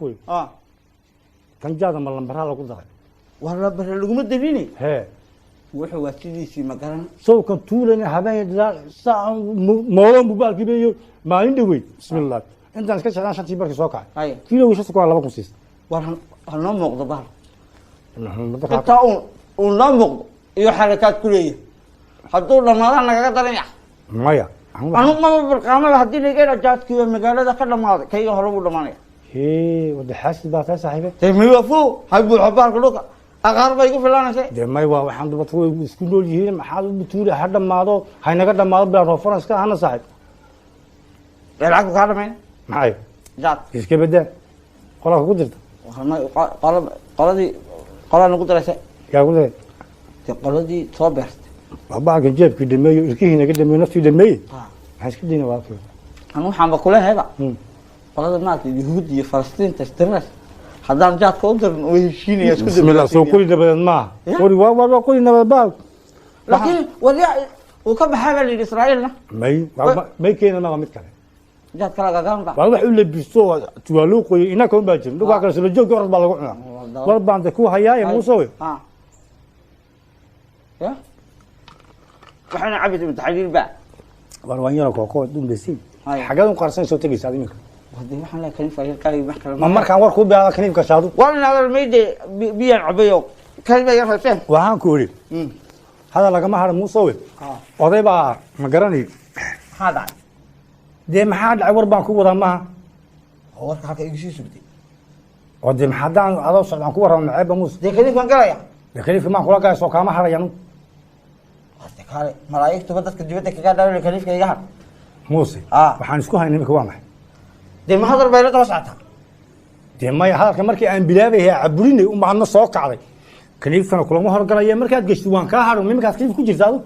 Waxaan ku yidhi, kanjaada ma lambaraa lagu daray? War la bare laguma darini. Hee. Wuxuu waa sidiisii, ma garan. Sawkan tuulana habeen saacan moolon bubaalkii beeyo maalin dhaweyd, bismillah, intaan iska jeclaan shantii barkii soo kacay. Kiilowgii shanta kun 2000 siista. War ha noo muuqdo bahal intaa uu noo muuqdo iyo xarakaad ku leeyahay, hadduu dhamaadaan nagaga daranaya. Maya. Anu maba barqaamada haddii laga hela jaadkii waa magaalada ka dhamaaday, kayga hore buu dhamaanaya. Hee, wada xaasid baa tahay, saaxiibe. Dee miwafo ha buuxo bahalka dhulka, aqaar bay igu filaanaysa. Dee may, waa waxaan dubatku way isku nool yihiin. Maxaad u butuuli? Ha dhamaado, haynaga dhamaado, bilaa roofana iska ahana, saaxiib. Dee lacag kaa dhamayna. Maxay? Jaad. Iska bedaa, qolaa kugu jirta. Qoladii qolaa nagu daraysa. Yaa ku leeyahay? Dee qoladii soo beertay. Waa bahalkan jeebkii dhameeyo, ilkihii naga dhameeyo, naftii dhameeye. Maxaa iska dayna waa kii. Anu waxaanba kulehayba qolada maarata Yuhuud iyo Falastiinta istirnas, haddaan jaadka u dirin way heshiinaya isku. Bismillah, soo qori nabadeed maaha. Ya. Qori waa qori nabadeed bahal. Laakiin warya uu ka baxaa baa la yidhi Israa'iilna. May may keena maaha mid kale. Jaad kala gagaban ba. Waa wax u labisto waa loo qoyay, inaka un baa jirin dhulkaa kale sala joogka orod baa lagu cunaa. War baan de ku hayaaye, Muuse wey. Ya waxaana cabi taxliil ba. War waan yaro kooko dhumbaysiin. Haya. Xageed un qarsan soo tegaysa iminka? Wade waxaan leeyahay kaniif ayar qali wax kale. Ma markaan war kuu bilaada kaniifka shaadu? Waa in hadal mayde biyaan cabayo kalima yar hayseen. Waxaan ku idhi, hadal lagama haro, Muuse wey. Oday baa ma garanayo. Maxaa dhacay? Dee maxaa dhacay? War baan ku wadaa maaha. Oo warka halka igu sii sugtay. Oo dee maxaa haddaan adoo socdaan ku warrama maceebba, Muuse? Dee kaniifkan galaya. Dee kaniifka maan kula galay, soo kaama harayanu. Hade kaale, malaa'igtuba dadka dibadda kaga dhaaway, kaniifka iga har. Muuse, waxaan isku haynay imika waa maxay? Dee ma hadal bayla daba socotaa? Dee maya, hadalka markii aan bilaabayay caburinay unba hadna soo kacday. Kaniifkana kulama horgalaya, markaad geshtid waan kaa hadho. Iminkaad kaniif ku jirta adu?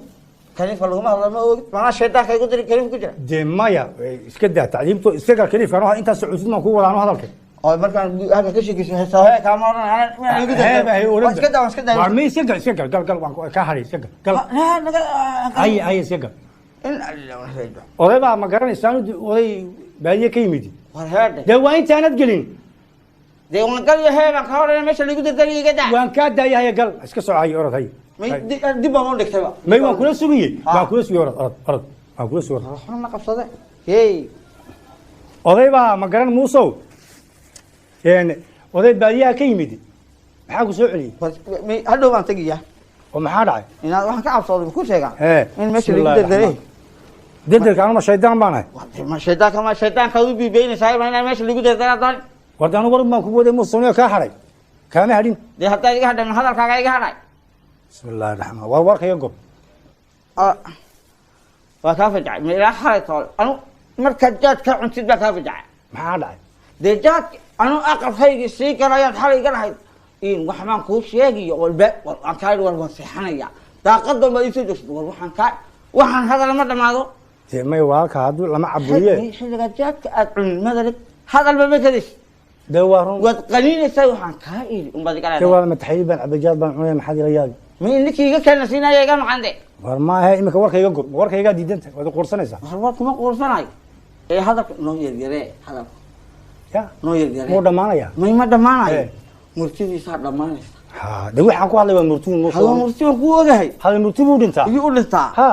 Kaniifka laguma hadlo, ma ogid manaa shaydaanka igu diri kaniif ku jira. Dee maya, iska daa tacliimto, iska gal kaniifka. Anoo intaas socotid maan ku wadaano hadalka. Oo markaan halka ka sheekeyso heesoo kaama oran inaan igu Hee, ba, hee, dirto. Waan iska daa, waan iska daa. Waar may, iska gal, iska gal, gal, gal, waan kaa hadhay, iska gal, gal. Naga. Haye, haye, iska gal. In alla reejo. Oday baa ma garanaysaan, oday baadiye ka yimid. War heedhe. Dee waa intaanad gelin. Dee waan galyo, hee baan kaa odhanaya, meesha laigu dardariyo iga daa. Waan kaa daaya, haye, gal, iska soco, haye, orod, haye. May dib baan u dhigtayba. May, waan kula sugayey. Waan kula sugayey, orod, orod, orod, waan kula sugay, orod. Waxaan la qabsade hey. Oday baa ma garan, Muusow, oday baadiyaha ka yimid, maxaa ku soo celiyey? May hadhow baan tegiyaa. Oo maxaa dhacay? Inaad waxaan ka cabsooday ku sheegaa Hee. in meesha laigu Bismillaahi dardaray. Raxmaan. Derderka anuma shaydaan baan ahay? Ma shaydaanka, ma shaydaanka u biibeynaysaa ma inaan meesha laigu dardaraa doon? Warda anu war baan ku waday, Muuse, aniga kaa hadhay, kaama hadhin. Dee haddaad iga hadhan hadalkaaga iga hadhay. Bismillaahi raxmaan, war warka iga gob. Waa kaa fajacay ma ilaa xalay toole anu markaad jaad ka cuntid baa kaa fajacay. Maxaa dhacay? Dee jaad anu aqalkaygii sii galayaad xalay iga lahayd in wax baan kuu sheegayo walba, war aan kaa idhi war waan seexanaya, daaqadan baad iisoo joogsato, war waxaan kaa waxaan hadal ma dhamaado. Dee may, walaalka hadduu lama caburiye. Xilligaa jaadka aad cunin madalig hadalba ma kadis. Dee waa run. Waad qaniinaysaa, waxaan kaa idhi unbaad iga Dee leedahay. waa mataxayil baan cabajaad baan cunaya, maxaad ila yaabi? Ma ninkii iga keena siinaya iga maqan de. War maahe, iminka warka iga gob, warka igaa diidan tahay, waad quursanaysaa. War war kuma quursanayo ee hadalka noo yaryaree, hadalka ya noo yaryaree. Muu dhammaanaya? May, ma dhammaanayo. Murtidiisaa Murtidiisaa dhammaanaysa. Ha, dee waxaan ku hadlay waa murtuun, Muuse. Hadal murti waan ku ogahay. Hadal murti buu dhintaa. Iyuu u dhintaa. Ha.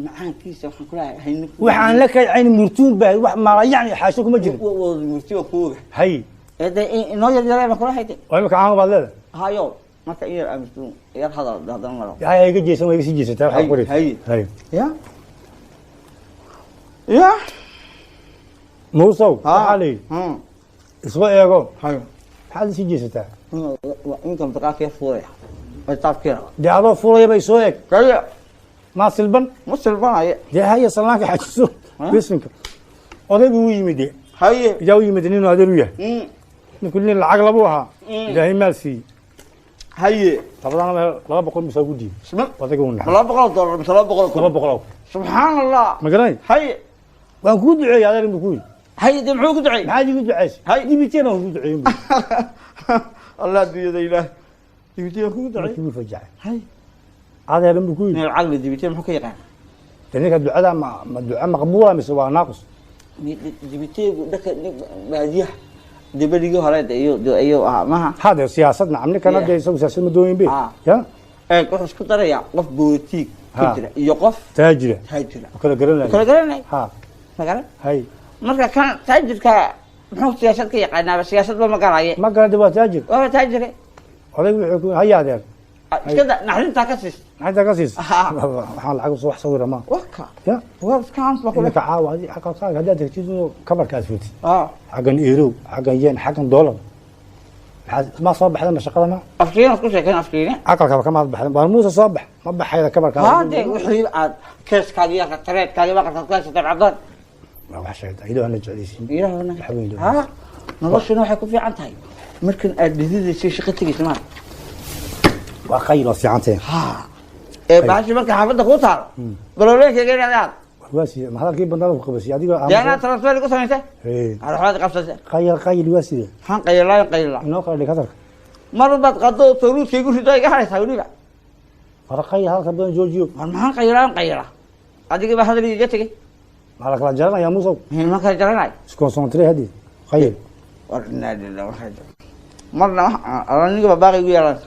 Macaankiisa waxaan kulahay hayni. Waxaan la kaycayn murtuun baa wax maalayacni xaasho kuma jirin. Murti waan ku ogahay. Hay. Ee dee inoo yaryaree baan kulahay de. Oo imika caama baad leedahay? Hayo, marka in yar aamustu yar hadal haddana maro. Hay, iga jeesan, waa iga sii jeesataa waxaa Hay, qori. hay. Hay. Ya ya. Muusow, waxaa la yidhi isla eego. Hayo. Maxaad isii jeesataa? Inkan daqaadka yar fuulaya taabkii raba. Dee adoo fuulaya bay soo eeg. Kaya. Maa silban? Ma silbanaye. Dee haya, salaanka xajiso. Bisinka, oday buu u yimid de. Haye. Yaa u yimid? Ninuu adeer u yahay. Ninku nin lacag labuu ahaa. Ilaahay maal siiyey. Haye. Labadana 200 misaa ugu dhiibay. Odayga uu naxay. $200 mise 200,000? 200,000. Subxaan Allah. Ma garanay? Haye. Waan kuu duceeyey, adeer, buu ku yidhi. Haye, dee muxuu ku duceeyey? Maxaad igu duceysay? Hay. Dibitee baan kugu duceeyey buu. Allah adduunyada ilaah, dibitiye baan kugu duceeyey. Markii wuu fajacay. Hay. Adeeran buu ku yidhi. Nin lacag le dibitiye muxuu ka yaqaan? Dee ninka ducada ma duco maqbuula mise waa naaqus? Dibiteegu dhaka baadiyaha Dee berigii hore de iyo ahaa maha. Hade siyaasad nacam ninkan Yeah. hadda isagu siyaasad ma dooyin be. Ah. Ya. Eeg, wuxuu isku darayaa qof bootiig ku Ha. jira iyo qof taajira taajira. Oo kala garanaya. Kala garanay. Ha. Magaran. Hay. Marka kan taajirka muxuu siyaasad ka yaqaanaaba? Siyaasadba ma galaye. Ma garada, waa taajir. Waaba taajire. Oday wuxuu ku haya adeer. Iska da naxdintaa ka siis. Maxay ka siis? Ha. Waxaan lacag soo wax sawira ma. Waka. Ya. Waa iska hans ba kule. Iminka caawa hadii aqalkaaga haddaad tagtid inuu kabarkaad furtid, xaggan euro, xaggan yen, xaggan dollar, maxaa ma soo baxda ma shaqada ma. Afkiina isku sheekeen afkiina. Aqalkaba kama baxdan baan Muuse soo bax ma baxayda kabarkaada. Hade wixii aad keeskaagi iyo tareedkaagi baqarkaad ku haysatay cabdaan. Waa wax sheegta iyadoo aan la jeclaysiin. Ilaahuna. Wax weyn Ha, noloshuna waxay ku fiican tahay markan aad dhididaysa shaqo tegaysa maa. Waa khayr, waa fiicantahay. Ha, ee baashi marka xaafadda kuu taalo baloleenkayga inaad aad waa sidee ma hadalkii bandada ku qabasay adigoo dee anaa transfer igu samaysay. Hey. Aad waxbaad qabsatay. Khayr, khayr, waa sidee? Maxaan qayilaa qayilaa? Inoo kala dhig hadalka. Mar baad qado saruudka igu rido iga haraysaa weliba. War khayr, hadalka badan joojiyo. War maxaan qayilaa qayilaa? Adiga baa hadal iga tegay. Maxaa la kala jaranayaa, Muusow? Ma kala jaranayo. Isconcentré haddii khayr. War inaa lillahi wa inaa ilaihi. Marna wax aniga baa baaqi igu yeelanaysa.